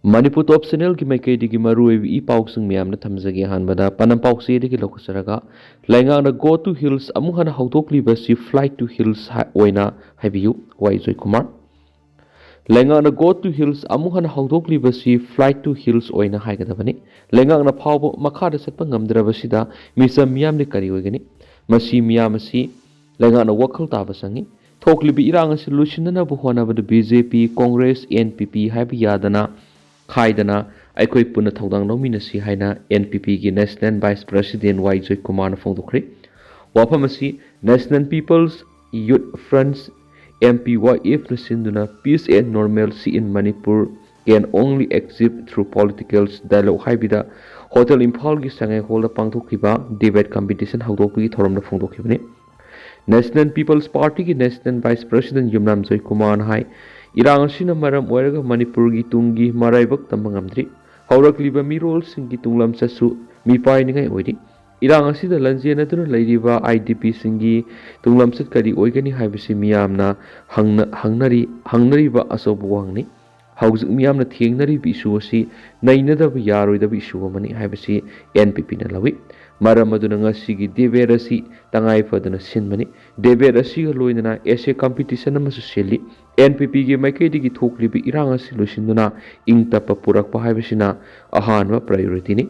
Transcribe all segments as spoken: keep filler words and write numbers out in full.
ꯃꯅꯤꯄꯨꯔ ꯇꯣꯞ ꯆꯦꯅꯦꯜꯒꯤ ꯃꯥꯏꯀꯩꯗꯒꯤ ꯃꯔꯨꯑꯣꯏꯕ ꯏ ꯄꯥꯎꯁꯤꯡ ꯃꯌꯥꯝꯅ ꯊꯝꯖꯒꯦ꯫ ꯑꯍꯥꯟꯕꯗ ꯄꯥꯎꯅꯝ ꯄꯥꯎꯆꯦꯗꯒꯤ ꯂꯧꯈꯠꯆꯔꯒ, ꯂꯩꯉꯥꯛꯅ Go to Hills ꯑꯃꯨꯛ ꯍꯟꯅ ꯍꯧꯗꯣꯛꯂꯤꯕꯁꯤ Flight to Hills ꯍꯥꯏ-, ꯑꯣꯏꯅ ꯍꯥꯏꯕꯤꯌꯨ, ꯋꯥꯏ ꯖꯣꯏꯀꯨꯃꯥꯔ꯫ ꯂꯩꯉꯥꯛꯅ Go to Hills ꯑꯃꯨꯛ ꯍꯟꯅ ꯍꯧꯗꯣꯛꯂꯤꯕꯁꯤ Flight to Hills ꯑꯣꯏꯅ ꯍꯥꯏꯒꯗꯕꯅꯤ꯫ ꯂꯩꯉꯥꯛꯅ ꯐꯥꯎꯕ ꯃꯈꯥꯗ ꯆꯠꯄ ꯉꯝꯗ꯭ꯔꯕꯁꯤꯗ ꯃꯤꯆꯝ ꯃꯤꯌꯥꯝꯗꯤ ꯀꯔꯤ ꯑꯣꯏꯒꯅꯤ? ꯃꯁꯤ ꯃꯤꯌꯥꯝ ꯑꯁꯤ ꯂꯩꯉꯥꯛꯅ ꯋꯥꯈꯜ ꯇꯥꯕ ꯆꯪꯏ꯫ ꯊꯣꯛꯂꯤꯕ ꯏꯔꯥꯡ ꯑꯁꯤ ꯂꯣꯏꯁꯤꯟꯅꯅꯕ ꯍꯣꯠꯅꯕꯗ ꯕꯤ ꯖꯦ ꯄꯤ, ꯀꯣꯡꯒ꯭ꯔꯦꯁ, ꯑꯦꯟ ꯄꯤ ꯄꯤ ꯍꯥꯏꯕ ꯌꯥꯗꯅ, ꯈꯥꯏꯗꯅ ꯑꯩꯈꯣꯏ ꯄꯨꯟꯅ ꯊꯧꯗꯥꯡ ꯂꯧꯃꯤꯟꯅꯁꯤ ꯍꯥꯏꯅ ꯑꯦꯟ ꯄꯤ ꯄꯤꯒꯤ National Vice President ꯋꯥꯏ ꯖꯣꯏꯀꯨꯃꯥꯔꯅ ꯐꯣꯡꯗꯣꯛꯈ꯭ꯔꯦ꯫ ꯋꯥꯐꯝ ꯑꯁꯤ National People's Youth Fronts, N P Y F ꯅ ꯁꯤꯟꯗꯨꯅ Peace and Normalcy in Manipur can only achieve through political dialogue ꯍꯥꯏꯕꯗ ꯍꯣꯇꯦꯜ ꯏꯝꯐꯥꯜꯒꯤ ꯁꯉꯥꯏ ꯍꯣꯜꯗ ꯄꯥꯡꯊꯣꯛꯈꯤꯕ debate competition ꯍꯧꯗꯣꯛꯄꯒꯤ ꯊꯧꯔꯝꯗ ꯐꯣꯡꯗꯣꯛꯈꯤꯕꯅꯤ꯫ National People's Party ꯒꯤ National Vice President ꯌꯨꯝꯅꯥꯝ ꯖꯣꯏꯀꯨꯃꯥꯔꯅ ꯍꯥꯏ, ꯏꯔꯥꯡ ꯑꯁꯤꯅ ꯃꯔꯝ ꯑꯣꯏꯔꯒ ꯃꯅꯤꯄꯨꯔꯒꯤ ꯇꯨꯡꯒꯤ ꯃꯔꯥꯏꯕꯛ ꯇꯝꯕ ꯉꯝꯗ꯭ꯔꯤ꯫ ꯍꯧꯔꯛꯂꯤꯕ ꯃꯤꯔꯣꯜꯁꯤꯡꯒꯤ ꯇꯨꯡꯂꯝꯆꯠꯁꯨ ꯃꯤꯄꯥꯏꯅꯤꯡꯉꯥꯏ ꯑꯣꯏꯔꯤ꯫ ꯏꯔꯥꯡ ꯑꯁꯤꯗ ꯂꯟꯖꯦꯟꯅꯗꯨꯅ ꯂꯩꯔꯤꯕ ꯑꯥꯏ ꯗꯤ ꯄꯤꯁꯤꯡꯒꯤ ꯇꯨꯡꯂꯝꯆꯠ ꯀꯔꯤ ꯑꯣꯏꯒꯅꯤ ꯍꯥꯏꯕꯁꯤ ꯃꯤꯌꯥꯝꯅ ꯍꯪꯅ-, ꯍꯪꯅꯔꯤ-, ꯍꯪꯅꯔꯤꯕ ꯑꯆꯧꯕ ꯋꯥꯍꯪꯅꯤ꯫ ꯍꯧꯖꯤꯛ ꯃꯤꯌꯥꯝꯅ ꯊꯦꯡꯅꯔꯤꯕ issue ꯑꯁꯤ ꯅꯩꯅꯗꯕ ꯌꯥꯔꯣꯏꯗꯕ issue ꯑꯃꯅꯤ ꯍꯥꯏꯕꯁꯤ ꯑꯦꯟ ꯄꯤ ꯄꯤꯅ ꯂꯧꯏ꯫ ꯃꯔꯝ ꯑꯗꯨꯅ ꯉꯁꯤꯒꯤ debate ꯑꯁꯤ ꯇꯉꯥꯏ ꯐꯗꯅ ꯁꯤꯟꯕꯅꯤ꯫ Debate ꯑꯁꯤꯒ ꯂꯣꯏꯅꯅ essay competition ꯑꯃꯁꯨ ꯁꯤꯜꯂꯤ꯫ ꯑꯦꯟ ꯄꯤ ꯄꯤꯒꯤ ꯃꯥꯏꯀꯩꯗꯒꯤ ꯊꯣꯛꯂꯤꯕ ꯏꯔꯥꯡ ꯑꯁꯤ ꯂꯣꯏꯁꯤꯟꯗꯨꯅ ꯏꯪ ꯇꯞꯄ ꯄꯨꯔꯛꯄ ꯍꯥꯏꯕꯁꯤꯅ ꯑꯍꯥꯟꯕ priority ꯅꯤ꯫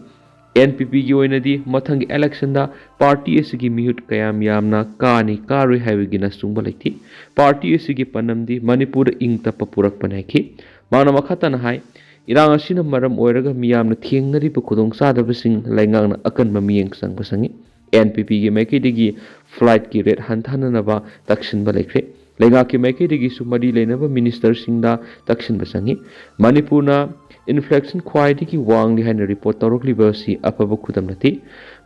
ꯑꯦꯟ ꯄꯤ ꯄꯤꯒꯤ ꯑꯣꯏꯅꯗꯤ ꯃꯊꯪꯒꯤ election ꯗ party ꯑꯁꯤꯒꯤ ꯃꯤꯍꯨꯠ ꯀꯌꯥꯝ ꯌꯥꯝꯅ ꯀꯥꯅꯤ ꯀꯥꯔꯣꯏ ꯍꯥꯏꯕꯒꯤꯅ ꯆꯨꯝꯕ ꯂꯩꯇꯦ꯫ Party ꯑꯁꯤꯒꯤ ꯄꯥꯟꯗꯝꯗꯤ ꯃꯅꯤꯄꯨꯔꯗ ꯏꯪ ꯇꯞꯄ ꯄꯨꯔꯛꯄꯅꯤ ꯍꯥꯏꯈꯤ꯫ ꯃꯥꯅ ꯃꯈꯥ ꯇꯥꯅ ꯍꯥꯏ, ꯏꯔꯥꯡ ꯑꯁꯤꯅ ꯃꯔꯝ ꯑꯣꯏꯔꯒ ꯃꯤꯌꯥꯝꯅ ꯊꯦꯡꯅꯔꯤꯕ ꯈꯨꯗꯣꯡꯆꯥꯗꯕꯁꯤꯡ ꯂꯩꯉꯥꯛꯅ ꯑꯀꯟꯕ ꯃꯤꯠꯌꯦꯡ ꯆꯪꯕ ꯆꯪꯏ꯫ ꯑꯦꯟ ꯄꯤ ꯄꯤꯒꯤ ꯃꯥꯏꯀꯩꯗꯒꯤ flight ꯀꯤ rate ꯍꯟꯊꯍꯟꯅꯕ ꯇꯛꯁꯤꯟꯕ ꯂꯩꯈ꯭ꯔꯦ꯫ ꯂꯩꯉꯥꯛꯀꯤ ꯃꯥꯏꯀꯩꯗꯒꯤꯁꯨ ꯃꯔꯤ ꯂꯩꯅꯕ minister ꯁꯤꯡꯗ ꯇꯛꯁꯤꯟꯕ ꯆꯪꯏ꯫ ꯃꯅꯤꯄꯨꯔꯅ inflation ꯈ꯭ꯋꯥꯏꯗꯒꯤ ꯋꯥꯡꯂꯤ ꯍꯥꯏꯅ report ꯇꯧꯔꯛꯂꯤꯕ ꯑꯁꯤ ꯑꯐꯕ ꯈꯨꯗꯝ ꯅꯠꯇꯦ꯫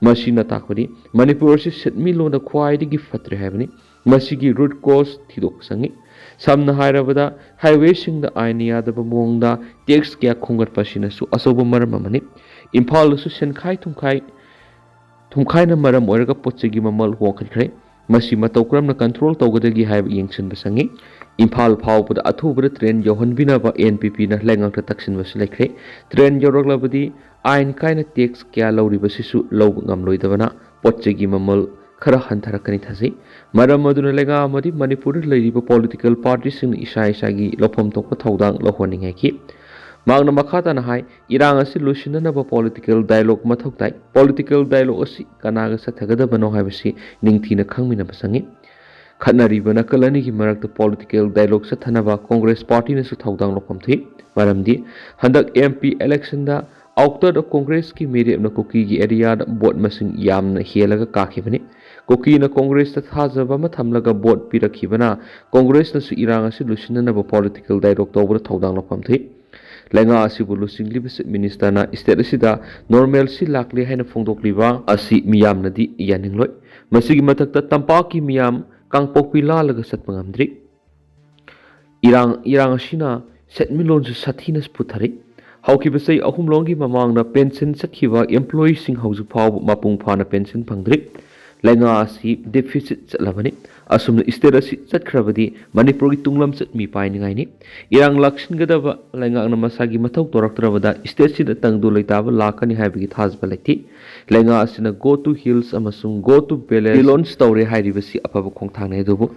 ꯃꯁꯤꯅ ꯇꯥꯛꯄꯗꯤ ꯃꯅꯤꯄꯨꯔ ꯑꯁꯤ ꯁꯦꯟꯃꯤꯠꯂꯣꯟꯗ ꯈ꯭ꯋꯥꯏꯗꯒꯤ ꯐꯠꯇ꯭ꯔꯦ ꯍꯥꯏꯕꯅꯤ꯫ ꯃꯁꯤꯒꯤ root cause ꯊꯤꯗꯣꯛꯄ ꯆꯪꯏ꯫ ꯁꯝꯅ ꯍꯥꯏꯔꯕꯗ, highway ꯁꯤꯡꯗ ꯑꯥꯏꯟꯅ ꯌꯥꯗꯕ ꯃꯑꯣꯡꯗ tax ꯀꯌꯥ ꯈꯣꯝꯒꯠꯄ ꯑꯁꯤꯅꯁꯨ ꯑꯆꯧꯕ ꯃꯔꯝ ꯑꯃꯅꯤ꯫ ꯏꯝꯐꯥꯜꯗꯁꯨ ꯁꯦꯟꯈꯥꯏ ꯊꯨꯝꯈꯥꯏ ꯊꯨꯝꯈꯥꯏꯅ ꯃꯔꯝ ꯑꯣꯏꯔꯒ ꯄꯣꯠ ꯆꯩꯒꯤ ꯃꯃꯜ ꯋꯥꯡꯈꯠꯈ꯭ꯔꯦ꯫ ꯃꯁꯤ ꯃꯇꯧ ꯀꯔꯝꯅ control ꯇꯧꯒꯗꯒꯦ ꯍꯥꯏꯕ ꯌꯦꯡꯁꯤꯟꯕ ꯆꯪꯏ꯫ ꯏꯝꯐꯥꯜ ꯐꯥꯎꯕꯗ ꯑꯊꯨꯕꯗ ꯇ꯭ꯔꯦꯟ ꯌꯧꯍꯟꯕꯤꯅꯕ ꯑꯦꯟ ꯄꯤ ꯄꯤꯅ ꯂꯩꯉꯥꯛꯇ ꯇꯛꯁꯤꯟꯕꯁꯨ ꯂꯩꯈ꯭ꯔꯦ꯫ ꯇ꯭ꯔꯦꯟ ꯌꯧꯔꯛꯂꯕꯗꯤ ꯑꯥꯏꯟ ꯀꯥꯏꯅ ꯇꯦꯛꯁ ꯀꯌꯥ ꯂꯧꯔꯤꯕꯁꯤꯁꯨ ꯂꯧꯕ ꯉꯝꯂꯣꯏꯗꯕꯅ ꯄꯣꯠ ꯆꯩꯒꯤ ꯃꯃꯜ ꯈꯔ ꯍꯟꯊꯔꯛꯀꯅꯤ ꯊꯥꯖꯩ꯫ ꯃꯔꯝ ꯑꯗꯨꯅ ꯂꯩꯉꯥꯛ ꯑꯃꯗꯤ ꯃꯅꯤꯄꯨꯔꯗ ꯂꯩꯔꯤꯕ ꯄꯣꯂꯤꯇꯤꯀꯦꯜ ꯄꯥꯔꯇꯤꯁꯤꯡꯅ ꯏꯁꯥ ꯏꯁꯥꯒꯤ ꯂꯧꯐꯝ ꯊꯣꯛꯄ ꯊꯧꯗꯥꯡ ꯂꯧꯍꯟꯅꯤꯡꯉꯥꯏꯈꯤ꯫ ꯃꯍꯥꯛꯅ ꯃꯈꯥ ꯇꯥꯅ ꯍꯥꯏ, ꯏꯔꯥꯡ ꯑꯁꯤ ꯂꯣꯏꯁꯤꯟꯅꯅꯕ ꯄꯣꯂꯤꯇꯤꯀꯦꯜ ꯗꯥꯏꯂꯣꯒ ꯃꯊꯧ ꯇꯥꯏ꯫ ꯄꯣꯂꯤꯇꯤꯀꯦꯜ ꯗꯥꯏꯂꯣꯒ ꯑꯁꯤ ꯀꯅꯥꯒ ꯆꯠꯊꯒꯗꯕꯅꯣ ꯍꯥꯏꯕꯁꯤ ꯅꯤꯡꯊꯤꯅ ꯈꯪꯃꯤꯟꯅꯕ ꯆꯪꯏ꯫ ꯈꯠꯅꯔꯤꯕ ꯅꯥꯀꯜ ꯑꯅꯤꯒꯤ ꯃꯔꯛꯇ ꯄꯣꯂꯤꯇꯤꯀꯦꯜ ꯗꯥꯏꯂꯣꯒ ꯆꯠꯊꯅꯕ ꯀꯣꯡꯒ꯭ꯔꯦꯁ ꯄꯥꯔꯇꯤꯅꯁꯨ ꯊꯧꯗꯥꯡ ꯂꯧꯐꯝ ꯊꯣꯛꯏ꯫ ꯃꯔꯝꯗꯤ ꯍꯟꯗꯛ ꯑꯦꯝ ꯄꯤ ꯏꯂꯦꯛꯁꯟꯗ ꯑꯥꯎꯇꯔꯗ ꯀꯣꯡꯒ꯭ꯔꯦꯁꯀꯤ ꯃꯤꯔꯦꯞꯅ ꯀꯨꯀꯤꯒꯤ ꯑꯦꯔꯤꯌꯥꯗ ꯚꯣꯠ ꯃꯁꯤꯡ ꯌꯥꯝꯅ ꯍꯦꯜꯂꯒ ꯀꯥꯈꯤꯕꯅꯤ꯫ ꯀꯨꯀꯤꯅ ꯀꯣꯡꯒ꯭ꯔꯦꯁꯇ ꯊꯥꯖꯕ ꯑꯃ ꯊꯝꯂꯒ ꯚꯣꯠ ꯄꯤꯔꯛꯈꯤꯕꯅ ꯀꯣꯡꯒ꯭ꯔꯦꯁꯅꯁꯨ ꯏꯔꯥꯡ ꯑꯁꯤ ꯂꯣꯏꯁꯤꯟꯅꯅꯕ ꯄꯣꯂꯤꯇꯤꯀꯦꯜ ꯗꯥꯏꯂꯣꯒ ꯇꯧꯕꯗ ꯊꯧꯗꯥꯡ ꯂꯧꯐꯝ ꯊꯣꯛꯏ꯫ ꯂꯩꯉꯥꯛ ꯑꯁꯤꯕꯨ ꯂꯨꯆꯤꯡꯂꯤꯕ ꯆꯤꯐ ꯃꯤꯅꯤꯁꯇꯔꯅ ꯁ꯭ꯇꯦꯠ ꯑꯁꯤꯗ ꯅꯣꯔꯃꯦꯜꯁꯤ ꯂꯥꯛꯂꯦ ꯍꯥꯏꯅ ꯐꯣꯡꯗꯣꯛꯂꯤꯕ ꯑꯁꯤ ꯃꯤꯌꯥꯝꯅꯗꯤ ꯌꯥꯅꯤꯡꯂꯣꯏ꯫ ꯃꯁꯤꯒꯤ ꯃꯊꯛꯇ ꯇꯝꯄꯥꯛꯀꯤ ꯃꯤꯌꯥꯝ ꯀꯥꯡꯄꯣꯛꯄꯤ ꯂꯥꯜꯂꯒ ꯆꯠꯄ ꯉꯝꯗ꯭ꯔꯤ꯫ ꯏꯔꯥꯡ ꯏꯔꯥꯡ ꯑꯁꯤꯅ ꯁꯦꯟꯃꯤꯠꯂꯣꯟꯁꯨ ꯁꯥꯊꯤꯅ ꯄꯨꯊꯔꯤ꯫ ꯍꯧꯈꯤꯕ ꯆꯍꯤ ꯑꯍꯨꯝꯂꯣꯝꯒꯤ ꯃꯃꯥꯡꯗ ꯄꯦꯟꯁꯟ ꯆꯠꯈꯤꯕ ꯑꯦꯝꯄ꯭ꯂꯣꯌꯤꯁꯤꯡ ꯍꯧꯖꯤꯛ ꯐꯥꯎꯕ ꯃꯄꯨꯡ ꯐꯥꯅ ꯄꯦꯟꯁꯟ ꯐꯪꯗ꯭ꯔꯤ꯫ ꯂꯩꯉꯥꯛ ꯑꯁꯤ ꯗꯤꯐꯤꯁꯤꯠ ꯆꯠꯂꯕꯅꯤ꯫ ꯑꯁꯨꯝꯅ ꯁ꯭ꯇꯦꯠ ꯑꯁꯤ ꯆꯠꯈ꯭ꯔꯕꯗꯤ ꯃꯅꯤꯄꯨꯔꯒꯤ ꯇꯨꯡꯂꯝꯆꯠ ꯃꯤꯄꯥꯏꯅꯤꯡꯉꯥꯏꯅꯤ꯫ ꯏꯔꯥꯡ ꯂꯥꯛꯁꯤꯟꯒꯗꯕ ꯂꯩꯉꯥꯛꯅ ꯃꯁꯥꯒꯤ ꯃꯊꯧ ꯇꯧꯔꯛꯇ꯭ꯔꯕꯗ ꯁ꯭ꯇꯦꯠꯁꯤꯗ ꯇꯪꯗꯨ ꯂꯩꯇꯥꯕ ꯂꯥꯛꯀꯅꯤ ꯍꯥꯏꯕꯒꯤ ꯊꯥꯖꯕ ꯂꯩꯇꯦ꯫ ꯂꯩꯉꯥꯛ ꯑꯁꯤꯅ Go to Hills ꯑꯃꯁꯨꯡ Go to Valley ꯂꯣꯟꯆ ꯇꯧꯔꯦ ꯍꯥꯏꯔꯤꯕꯁꯤ ꯑꯐꯕ ꯈꯣꯡꯊꯥꯡꯅꯤ, ꯑꯗꯨꯕꯨ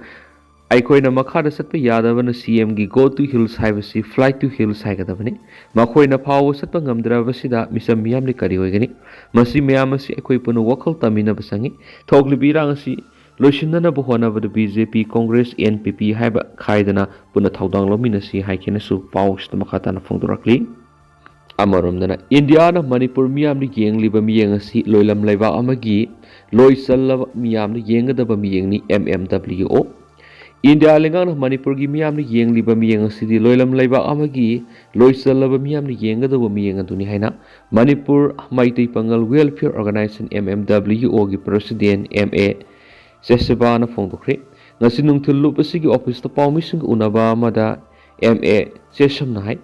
ꯑꯩꯈꯣꯏꯅ ꯃꯈꯥꯗ ꯆꯠꯄ ꯌꯥꯗꯕꯅ ꯁꯤ ꯑꯦꯝꯒꯤ Go to Hills ꯍꯥꯏꯕꯁꯤ Fly to Hills ꯍꯥꯏꯒꯗꯕꯅꯤ꯫ ꯃꯈꯣꯏꯅ ꯐꯥꯎꯕ ꯆꯠꯄ ꯉꯝꯗ꯭ꯔꯕꯁꯤꯗ ꯃꯤꯆꯝ ꯃꯤꯌꯥꯝꯗꯤ ꯀꯔꯤ ꯑꯣꯏꯒꯅꯤ? ꯃꯁꯤ ꯃꯌꯥꯝ ꯑꯁꯤ ꯑꯩꯈꯣꯏ ꯄꯨꯟꯅ ꯋꯥꯈꯜ ꯇꯥꯃꯤꯟꯅꯕ ꯆꯪꯏ꯫ ꯊꯣꯛꯂꯤꯕ ꯏꯔꯥꯡ ꯑꯁꯤ ꯂꯣꯏꯁꯤꯟꯅꯅꯕ ꯍꯣꯠꯅꯕꯗ ꯕꯤ ꯖꯦ ꯄꯤ, ꯀꯣꯡꯒ꯭ꯔꯦꯁ, ꯑꯦꯟ ꯄꯤ ꯄꯤ ꯍꯥꯏꯕ ꯈꯥꯏꯗꯅ ꯄꯨꯟꯅ ꯊꯧꯗꯥꯡ ꯂꯧꯃꯤꯟꯅꯁꯤ ꯍꯥꯏꯈꯤꯅꯁꯨ ꯄꯥꯎꯁꯤꯗ ꯃꯈꯥ ꯇꯥꯅ ꯐꯣꯡꯗꯣꯔꯛꯂꯤ꯫ ꯑꯃꯔꯣꯝꯗꯅ ꯏꯟꯗꯤꯌꯥꯅ ꯃꯅꯤꯄꯨꯔ ꯃꯤꯌꯥꯝꯅ ꯌꯦꯡꯂꯤꯕ ꯃꯤꯠꯌꯦꯡ ꯑꯁꯤ ꯂꯣꯏꯂꯝ ꯂꯩꯕꯥꯛ ꯑꯃꯒꯤ ꯂꯣꯏ ꯆꯜꯂꯕ ꯃꯤꯌꯥꯝꯅ ꯌꯦꯡꯒꯗꯕ ꯃꯤꯠꯌꯦꯡꯅꯤ, ꯑꯦꯝ ꯑꯦꯝ ꯗꯕ꯭ꯂꯤꯎ ꯑꯣ꯫ ꯏꯟꯗꯤꯌꯥ ꯂꯩꯉꯥꯛꯅ ꯃꯅꯤꯄꯨꯔꯒꯤ ꯃꯤꯌꯥꯝꯅ ꯌꯦꯡꯂꯤꯕ ꯃꯤꯠꯌꯦꯡ ꯑꯁꯤꯗꯤ ꯂꯣꯏꯂꯝ ꯂꯩꯕꯥꯛ ꯑꯃꯒꯤ ꯂꯣꯏ ꯆꯜꯂꯕ ꯃꯤꯌꯥꯝꯅ ꯌꯦꯡꯒꯗꯕ ꯃꯤꯠꯌꯦꯡ ꯑꯗꯨꯅꯤ ꯍꯥꯏꯅ Manipur Meitei Pangal welfare organisation, M M W ꯑꯣꯒꯤ ꯄ꯭ꯔꯁꯤꯗꯦꯟ ꯑꯦꯝ ꯑꯦ ꯆꯦꯁꯕꯥꯅ ꯐꯣꯡꯗꯣꯛꯈ꯭ꯔꯦ꯫ ꯉꯁꯤ ꯅꯨꯡꯊꯤꯜ ꯂꯨꯞ ꯑꯁꯤꯒꯤ ꯑꯣꯐꯤꯁꯇ ꯄꯥꯎꯃꯤꯁꯤꯡꯒ ꯎꯅꯕ ꯑꯃꯗ ꯑꯦꯝ ꯑꯦ ꯆꯦꯁꯝꯅ ꯍꯥꯏ,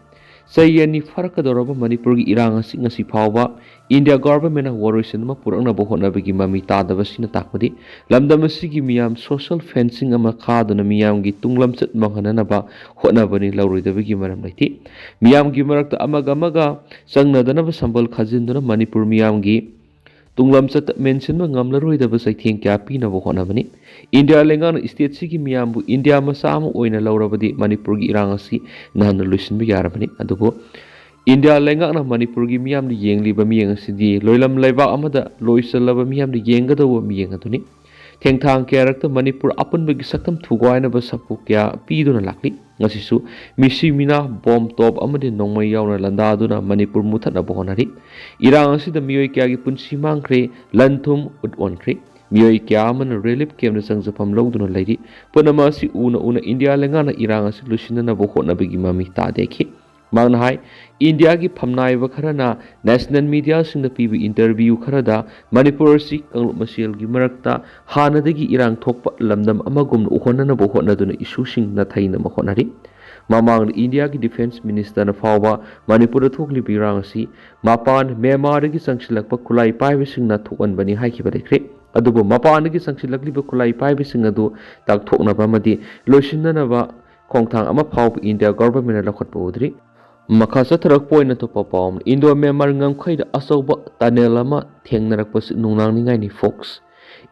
ꯆꯍꯤ ꯑꯅꯤ ꯐꯥꯔꯛꯀꯗꯧꯔꯕ ꯃꯅꯤꯄꯨꯔꯒꯤ ꯏꯔꯥꯡ ꯑꯁꯤ ꯉꯁꯤ ꯐꯥꯎꯕ ꯏꯟꯗꯤꯌꯥ ꯒꯣꯚꯔꯟꯃꯦꯟꯠꯅ ꯋꯥꯔꯣꯏꯁꯤꯟ ꯑꯃ ꯄꯨꯔꯛꯅꯕ ꯍꯣꯠꯅꯕꯒꯤ ꯃꯃꯤ ꯇꯥꯗꯕ ꯑꯁꯤꯅ ꯇꯥꯛꯄꯗꯤ ꯂꯝꯗꯝ ꯑꯁꯤꯒꯤ ꯃꯤꯌꯥꯝ ꯁꯣꯁꯤꯌꯦꯜ ꯐꯦꯟꯁꯤꯡ ꯑꯃ ꯈꯥꯗꯨꯅ ꯃꯤꯌꯥꯝꯒꯤ ꯇꯨꯡꯂꯝꯆꯠ ꯃꯥꯡꯍꯟꯅꯅꯕ ꯍꯣꯠꯅꯕꯅꯤ ꯂꯧꯔꯣꯏꯗꯕꯒꯤ ꯃꯔꯝ ꯂꯩꯇꯦ꯫ ꯃꯤꯌꯥꯝꯒꯤ ꯃꯔꯛꯇ ꯑꯃꯒ ꯑꯃꯒ ꯆꯪꯅꯗꯅꯕ ꯁꯝꯕꯜ ꯈꯥꯖꯤꯟꯗꯨꯅ ꯃꯅꯤꯄꯨꯔ ꯃꯤꯌꯥꯝꯒꯤ ꯇꯨꯡꯂꯝꯆꯠꯇ ꯃꯦꯟꯁꯤꯟꯕ ꯉꯝꯂꯔꯣꯏꯗꯕ ꯆꯩꯊꯦꯡ ꯀꯌꯥ ꯄꯤꯅꯕ ꯍꯣꯠꯅꯕꯅꯤ꯫ ꯏꯟꯗꯤꯌꯥ ꯂꯩꯉꯥꯛꯅ ꯁ꯭ꯇꯦꯠꯁꯤꯒꯤ ꯃꯤꯌꯥꯝꯕꯨ ꯏꯟꯗꯤꯌꯥ ꯃꯆꯥ ꯑꯃ ꯑꯣꯏꯅ ꯂꯧꯔꯕꯗꯤ ꯃꯅꯤꯄꯨꯔꯒꯤ ꯏꯔꯥꯡ ꯑꯁꯤ ꯅꯍꯥꯟꯅ ꯂꯣꯏꯁꯤꯟꯕ ꯌꯥꯔꯕꯅꯤ꯫ ꯑꯗꯨꯕꯨ ꯏꯟꯗꯤꯌꯥ ꯂꯩꯉꯥꯛꯅ ꯃꯅꯤꯄꯨꯔꯒꯤ ꯃꯤꯌꯥꯝꯅ ꯌꯦꯡꯂꯤꯕ ꯃꯤꯠꯌꯦꯡ ꯑꯁꯤꯗꯤ ꯂꯣꯏꯂꯝ ꯂꯩꯕꯥꯛ ꯑꯃꯗ ꯂꯣꯏꯁꯤꯜꯂꯕ ꯃꯤꯌꯥꯝꯅ ꯌꯦꯡꯒꯗꯧꯕ ꯃꯤꯠꯌꯦꯡ ꯑꯗꯨꯅꯤ꯫ ꯊꯦꯡꯊꯥꯡ ꯀꯌꯥꯔꯛꯇ ꯃꯅꯤꯄꯨꯔ ꯑꯄꯨꯟꯕꯒꯤ ꯁꯛꯇꯝ ꯊꯨꯒꯥꯏꯅꯕ ꯁꯥꯐꯨ ꯀꯌꯥ ꯄꯤꯗꯨꯅ ꯂꯥꯛꯂꯤ꯫ ꯉꯁꯤꯁꯨ ꯃꯤꯁꯤ ꯃꯤꯅꯥ, ꯕꯣꯝ ꯇꯣꯞ ꯑꯃꯗꯤ ꯅꯣꯡꯃꯩ ꯌꯥꯎꯅ ꯂꯥꯟꯗꯥꯗꯨꯅ ꯃꯅꯤꯄꯨꯔ ꯃꯨꯊꯠꯅꯕ ꯍꯣꯠꯅꯔꯤ꯫ ꯏꯔꯥꯡ ꯑꯁꯤꯗ ꯃꯤꯑꯣꯏ ꯀꯌꯥꯒꯤ ꯄꯨꯟꯁꯤ ꯃꯥꯡꯈ꯭ꯔꯦ, ꯂꯟ ꯊꯨꯝ ꯎꯠ ꯑꯣꯟꯈ꯭ꯔꯦ꯫ ꯃꯤꯑꯣꯏ ꯀꯌꯥ ꯑꯃꯅ ꯔꯤꯂꯤꯐ ꯀꯦꯝꯞꯇ ꯆꯪꯖꯐꯝ ꯂꯧꯗꯨꯅ ꯂꯩꯔꯤ꯫ ꯄꯨꯝꯅꯃꯛ ꯑꯁꯤ ꯎꯅ ꯎꯅ ꯏꯟꯗꯤꯌꯥ ꯂꯩꯉꯥꯛꯅ ꯏꯔꯥꯡ ꯑꯁꯤ ꯂꯣꯏꯁꯤꯟꯅꯅꯕ ꯍꯣꯠꯅꯕꯒꯤ ꯃꯃꯤ ꯇꯥꯗꯦꯈꯤ꯫ ꯃꯍꯥꯛꯅ ꯍꯥꯏ, ꯏꯟꯗꯤꯌꯥꯒꯤ ꯐꯝꯅꯥꯏꯕ ꯈꯔꯅ ꯅꯦꯁꯅꯦꯜ ꯃꯤꯗꯤꯌꯥꯁꯤꯡꯗ ꯄꯤꯕ ꯏꯟꯇꯔꯚ꯭ꯌꯨ ꯈꯔꯗ ꯃꯅꯤꯄꯨꯔ ꯑꯁꯤ ꯀꯥꯡꯂꯨꯞ ꯃꯁꯦꯜꯒꯤ ꯃꯔꯛꯇ ꯍꯥꯟꯅꯗꯒꯤ ꯏꯔꯥꯡ ꯊꯣꯛꯄ ꯂꯝꯗꯝ ꯑꯃꯒꯨꯝꯅ ꯎꯍꯟꯅꯅꯕ ꯍꯣꯠꯅꯗꯨꯅ ꯏꯁꯨꯁꯤꯡ ꯅꯥꯊꯩꯅꯕ ꯍꯣꯠꯅꯔꯤ꯫ ꯃꯃꯥꯡꯗ ꯏꯟꯗꯤꯌꯥꯒꯤ ꯗꯤꯐꯦꯟꯁ ꯃꯤꯅꯤꯁꯇꯔꯅ ꯐꯥꯎꯕ ꯃꯅꯤꯄꯨꯔꯗ ꯊꯣꯛꯂꯤꯕ ꯏꯔꯥꯡ ꯑꯁꯤ ꯃꯄꯥꯟ ꯃ꯭ꯌꯥꯟꯃꯥꯔꯗꯒꯤ ꯆꯪꯁꯤꯜꯂꯛꯄ ꯈꯨꯠꯂꯥꯏ ꯄꯥꯏꯕꯁꯤꯡꯅ ꯊꯣꯛꯍꯟꯕꯅꯤ ꯍꯥꯏꯈꯤꯕ ꯂꯩꯈ꯭ꯔꯦ꯫ ꯑꯗꯨꯕꯨ ꯃꯄꯥꯟꯗꯒꯤ ꯆꯪꯁꯤꯜꯂꯛꯂꯤꯕ ꯈꯨꯠꯂꯥꯏ ꯄꯥꯏꯕꯁꯤꯡ ꯑꯗꯨ ꯇꯥꯛꯊꯣꯛꯅꯕ ꯑꯃꯗꯤ ꯂꯣꯏꯁꯤꯟꯅꯅꯕ ꯈꯣꯡꯊꯥꯡ ꯑꯃ ꯐꯥꯎꯕ ꯏꯟꯗꯤꯌꯥ ꯒꯣꯚꯔꯟꯃꯦꯟꯠꯅ ꯂꯧꯈꯠꯄ ꯎꯗ꯭ꯔꯤ꯫ ꯃꯈꯥ ꯆꯠꯊꯔꯛꯄ ꯑꯣꯏꯅ ꯑꯇꯣꯞꯄ ꯄꯥꯎ ꯑꯃ, ꯏꯟꯗꯣ ꯃ꯭ꯌꯥꯟꯃꯥꯔ ꯉꯝꯈꯩꯗ ꯑꯆꯧꯕ ꯇꯅꯦꯜ ꯑꯃ ꯊꯦꯡꯅꯔꯛꯄꯁꯤ ꯅꯨꯡꯅꯥꯡꯅꯤꯡꯉꯥꯏꯅꯤ, ꯐꯣꯛꯁ꯫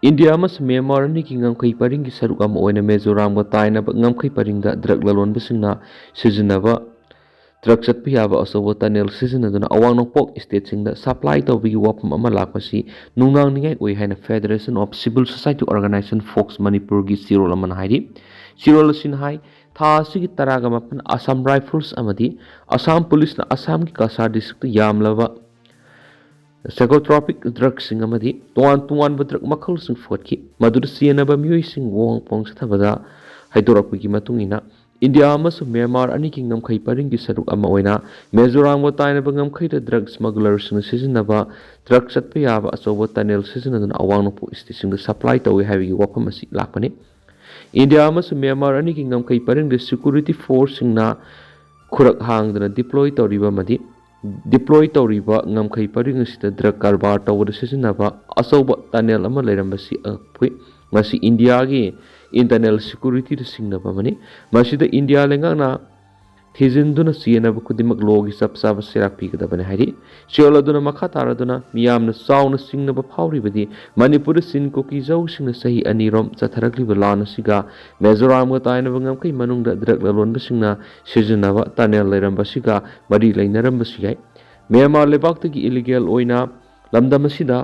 ꯏꯟꯗꯤꯌꯥ ꯑꯃꯁꯨꯡ ꯃ꯭ꯌꯥꯟꯃꯥꯔ ꯑꯅꯤꯒꯤ ꯉꯝꯈꯩ ꯄꯔꯤꯡꯒꯤ ꯁꯔꯨꯛ ꯑꯃ ꯑꯣꯏꯅ ꯃꯤꯖꯣꯔꯥꯝꯒ ꯇꯥꯏꯅꯕ ꯉꯝꯈꯩ ꯄꯔꯤꯡꯗ ꯗ꯭ꯔꯒ ꯂꯂꯣꯟꯕꯁꯤꯡꯅ ꯁꯤꯖꯤꯟꯅꯕ ꯗ꯭ꯔꯒ ꯆꯠꯄ ꯌꯥꯕ ꯑꯆꯧꯕ ꯇꯅꯦꯜ ꯁꯤꯖꯤꯟꯅꯗꯨꯅ ꯑꯋꯥꯡ ꯅꯣꯡꯄꯣꯛ ꯁ꯭ꯇꯦꯠꯁꯤꯡꯗ ꯁꯄ꯭ꯂꯥꯏ ꯇꯧꯕꯒꯤ ꯋꯥꯐꯝ ꯑꯃ ꯂꯥꯛꯄꯁꯤ ꯅꯨꯡꯅꯥꯡꯅꯤꯡꯉꯥꯏ ꯑꯣꯏ ꯍꯥꯏꯅ Federation of Civil Society Organisation, fox, ꯃꯅꯤꯄꯨꯔꯒꯤ ꯆꯦꯔꯣꯜ ꯑꯃꯅ ꯍꯥꯏꯔꯤ꯫ ꯆꯦꯔꯣꯜ ꯑꯁꯤꯅ ꯍꯥꯏ, ꯊꯥ ꯑꯁꯤꯒꯤ ꯇꯔꯥꯒ ꯃꯥꯄꯟ ꯑꯁꯥꯝ ꯔꯥꯏꯐꯜꯁ ꯑꯃꯗꯤ ꯑꯁꯥꯝ ꯄꯨꯂꯤꯁꯅ ꯑꯁꯥꯝꯒꯤ ꯀꯁꯥꯔ ꯗꯤꯁꯇ꯭ꯔꯤꯛꯇ ꯌꯥꯝꯂꯕ psychotropic ꯗ꯭ꯔꯒꯁꯤꯡ ꯑꯃꯗꯤ ꯇꯣꯉꯥꯟ ꯇꯣꯉꯥꯟꯕ ꯗ꯭ꯔꯒ ꯃꯈꯜꯁꯤꯡ ꯐꯨꯒꯠꯈꯤ꯫ ꯃꯗꯨꯗ ꯆꯦꯟꯅꯕ ꯃꯤꯑꯣꯏꯁꯤꯡ ꯋꯥꯍꯣꯡ ꯄꯥꯎ ꯆꯠꯊꯕꯗ ꯍꯥꯏꯗꯣꯔꯛꯄꯒꯤ ꯃꯇꯨꯡ ꯏꯟꯅ, ꯏꯟꯗꯤꯌꯥ ꯑꯃꯁꯨꯡ ꯃ꯭ꯌꯥꯟꯃꯥꯔ ꯑꯅꯤꯒꯤ ꯉꯝꯈꯩ ꯄꯔꯤꯡꯒꯤ ꯁꯔꯨꯛ ꯑꯃ ꯑꯣꯏꯅ ꯃꯤꯖꯣꯔꯥꯝꯒ ꯇꯥꯏꯅꯕ ꯉꯝꯈꯩꯗ ꯗ꯭ꯔꯒ ꯁ꯭ꯃꯒꯂꯔꯁꯤꯡꯅ ꯁꯤꯖꯤꯟꯅꯕ ꯗ꯭ꯔꯒ ꯆꯠꯄ ꯌꯥꯕ ꯑꯆꯧꯕ ꯇꯅꯦꯜ ꯁꯤꯖꯤꯟꯅꯗꯨꯅ ꯑꯋꯥꯡ ꯅꯣꯡꯄꯣꯛ ꯁ꯭ꯇꯦꯠꯁꯤꯡꯗ ꯁꯄ꯭ꯂꯥꯏ ꯇꯧꯏ ꯍꯥꯏꯕꯒꯤ ꯋꯥꯐꯝ ꯑꯁꯤ ꯂꯥꯛꯄꯅꯤ꯫ ꯏꯟꯗꯤꯌꯥ ꯑꯃꯁꯨꯡ ꯃ꯭ꯌꯥꯟꯃꯥꯔ ꯑꯅꯤꯒꯤ ꯉꯝꯈꯩ ꯄꯔꯤꯡꯗ ꯁꯦꯀ꯭ꯌꯨꯔꯤꯇꯤ ꯐꯣꯔꯁꯁꯤꯡꯅ ꯈꯨꯔꯛ ꯍꯥꯡꯗꯅ ꯗꯤꯄ꯭ꯂꯣꯏ ꯇꯧꯔꯤꯕ ꯑꯃꯗꯤ ꯗꯤꯄ꯭ꯂꯣꯏ ꯇꯧꯔꯤꯕ ꯉꯝꯈꯩ ꯄꯔꯤꯡ ꯑꯁꯤꯗ ꯗ꯭ꯔꯒ ꯀꯔꯕꯥꯔ ꯇꯧꯕꯗ ꯁꯤꯖꯤꯟꯅꯕ ꯑꯆꯧꯕ ꯇꯅꯦꯜ ꯑꯃ ꯂꯩꯔꯝꯕꯁꯤ ꯑꯩꯈꯣꯏ ꯉꯁꯤ ꯏꯟꯗꯤꯌꯥꯒꯤ ꯏꯟꯇꯔꯅꯦꯜ ꯁꯦꯀ꯭ꯌꯨꯔꯤꯇꯤꯗ ꯁꯤꯡꯅꯕ ꯑꯃꯅꯤ꯫ ꯃꯁꯤꯗ ꯏꯟꯗꯤꯌꯥ ꯂꯩꯉꯥꯛꯅ ꯊꯤꯖꯤꯟꯗꯨꯅ ꯆꯦꯟꯅꯕ ꯈꯨꯗꯤꯡꯃꯛ ꯂꯣꯒꯤ ꯆꯞ ꯆꯥꯕ ꯆꯩꯔꯥꯛ ꯄꯤꯒꯗꯕꯅꯤ ꯍꯥꯏꯔꯤ꯫ ꯁꯤꯑꯣꯜ ꯑꯗꯨꯅ ꯃꯈꯥ ꯇꯥꯔꯗꯨꯅ ꯃꯤꯌꯥꯝꯅ ꯆꯥꯎꯅ ꯆꯤꯡꯅꯕ ꯐꯥꯎꯔꯤꯕꯗꯤ ꯃꯅꯤꯄꯨꯔꯗ ꯆꯤꯟ ꯀꯨꯀꯤ ꯖꯧꯁꯤꯡꯅ ꯆꯍꯤ ꯑꯅꯤꯔꯣꯝ ꯆꯠꯊꯔꯛꯂꯤꯕ ꯂꯥꯟ ꯑꯁꯤꯒ ꯃꯤꯖꯣꯔꯥꯝꯒ ꯇꯥꯏꯅꯕ ꯉꯝꯈꯩ ꯃꯅꯨꯡꯗ ꯗ꯭ꯔꯒ ꯂꯂꯣꯟꯕꯁꯤꯡꯅ ꯁꯤꯖꯤꯟꯅꯕ ꯇꯅꯦꯜ ꯂꯩꯔꯝꯕꯁꯤꯒ ꯃꯔꯤ ꯂꯩꯅꯔꯝꯕꯁꯨ ꯌꯥꯏ꯫ ꯃ꯭ꯌꯥꯟꯃꯥꯔ ꯂꯩꯕꯥꯛꯇꯒꯤ ꯏꯂꯤꯒꯦꯜ ꯑꯣꯏꯅ ꯂꯝꯗꯝ ꯑꯁꯤꯗ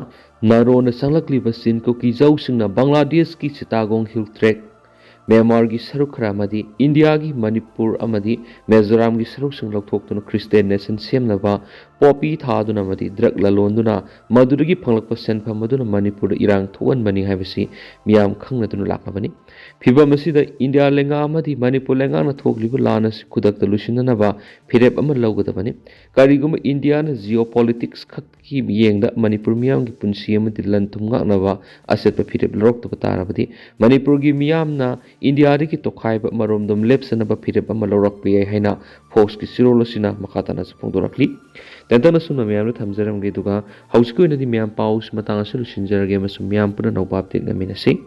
ꯅꯥꯔꯣꯟꯅ ꯆꯪꯂꯛꯂꯤꯕ ꯆꯤꯟ ꯀꯨꯀꯤ ꯖꯧꯁꯤꯡꯅ ꯕꯪꯒ꯭ꯂꯥꯗꯦꯁꯀꯤ ꯆꯤꯇꯥꯒꯣꯡ ꯍꯤꯜ ꯇ꯭ꯔꯦꯛ, ꯃ꯭ꯌꯥꯟꯃꯥꯔꯒꯤ ꯁꯔꯨꯛ ꯈꯔ ꯑꯃꯗꯤ ꯏꯟꯗꯤꯌꯥꯒꯤ ꯃꯅꯤꯄꯨꯔ ꯑꯃꯗꯤ ꯃꯤꯖꯣꯔꯥꯝꯒꯤ ꯁꯔꯨꯛꯁꯤꯡ ꯂꯧꯊꯣꯛꯇꯨꯅ ꯈ꯭ꯔꯤꯁꯇꯤꯌꯥꯟ ꯅꯦꯁꯟ ꯁꯦꯝꯅꯕ ꯄꯣꯄꯤ ꯊꯥꯗꯨꯅ ꯑꯃꯗꯤ ꯗ꯭ꯔꯒ ꯂꯂꯣꯟꯗꯨꯅ ꯃꯗꯨꯗꯒꯤ ꯐꯪꯂꯛꯄ ꯁꯦꯟꯐꯝ ꯑꯗꯨꯅ ꯃꯅꯤꯄꯨꯔꯗ ꯏꯔꯥꯡ ꯊꯣꯛꯍꯟꯕꯅꯤ ꯍꯥꯏꯕꯁꯤ ꯃꯤꯌꯥꯝ ꯈꯪꯅꯗꯨꯅ ꯂꯥꯛꯂꯕꯅꯤ꯫ ꯐꯤꯚꯝ ꯑꯁꯤꯗ ꯏꯟꯗꯤꯌꯥ ꯂꯩꯉꯥꯛ ꯑꯃꯗꯤ ꯃꯅꯤꯄꯨꯔ ꯂꯩꯉꯥꯛꯅ ꯊꯣꯛꯂꯤꯕ ꯂꯥꯟ ꯑꯁꯤ ꯈꯨꯗꯛꯇ ꯂꯣꯏꯁꯤꯟꯅꯅꯕ ꯐꯤꯔꯦꯞ ꯑꯃ ꯂꯧꯒꯗꯕꯅꯤ꯫ ꯀꯔꯤꯒꯨꯝꯕ ꯏꯟꯗꯤꯌꯥꯅ ꯖꯤꯑꯣ ꯄꯣꯂꯤꯇꯤꯛꯁ ꯈꯛꯀꯤ ꯃꯤꯠꯌꯦꯡꯗ ꯃꯅꯤꯄꯨꯔ ꯃꯤꯌꯥꯝꯒꯤ ꯄꯨꯟꯁꯤ ꯑꯃꯗꯤ ꯂꯟ ꯊꯨꯝ ꯉꯥꯛꯅꯕ ꯑꯆꯦꯠꯄ ꯐꯤꯔꯦꯞ ꯂꯧꯔꯛꯇꯕ ꯇꯥꯔꯕꯗꯤ ꯃꯅꯤꯄꯨꯔꯒꯤ ꯃꯤꯌꯥꯝꯅ ꯏꯟꯗꯤꯌꯥꯗꯒꯤ ꯇꯣꯈꯥꯏꯕ ꯃꯔꯣꯝꯗꯣꯝ ꯂꯦꯞꯆꯅꯕ ꯐꯤꯔꯦꯞ ꯑꯃ ꯂꯧꯔꯛꯄ ꯌꯥꯏ ꯍꯥꯏꯅ ꯐꯣꯛꯁꯀꯤ ꯆꯦꯔꯣꯜ ꯑꯁꯤꯅ ꯃꯈꯥ ꯇꯥꯅꯁꯨ ꯐꯣꯡꯗꯣꯔꯛꯂꯤ꯫ ꯇꯦꯟꯇꯛꯅ ꯁꯨꯝꯅ ꯃꯌꯥꯝꯗ ꯊꯝꯖꯔꯝꯒꯦ, ꯑꯗꯨꯒ ꯍꯧꯖꯤꯛꯀꯤ ꯑꯣꯏꯅꯗꯤ ꯃꯌꯥꯝ ꯄꯥꯎꯁꯤ ꯃꯇꯥꯡ ꯑꯁꯤ ꯂꯣꯏꯁꯤꯟꯖꯔꯒꯦ ꯑꯃꯁꯨꯡ ꯃꯌꯥꯝ ꯄꯨꯟꯅ ꯑꯅꯧꯕ ꯑꯞꯗꯦꯠ ꯉꯥꯏꯃꯤꯟꯅꯁꯤ꯫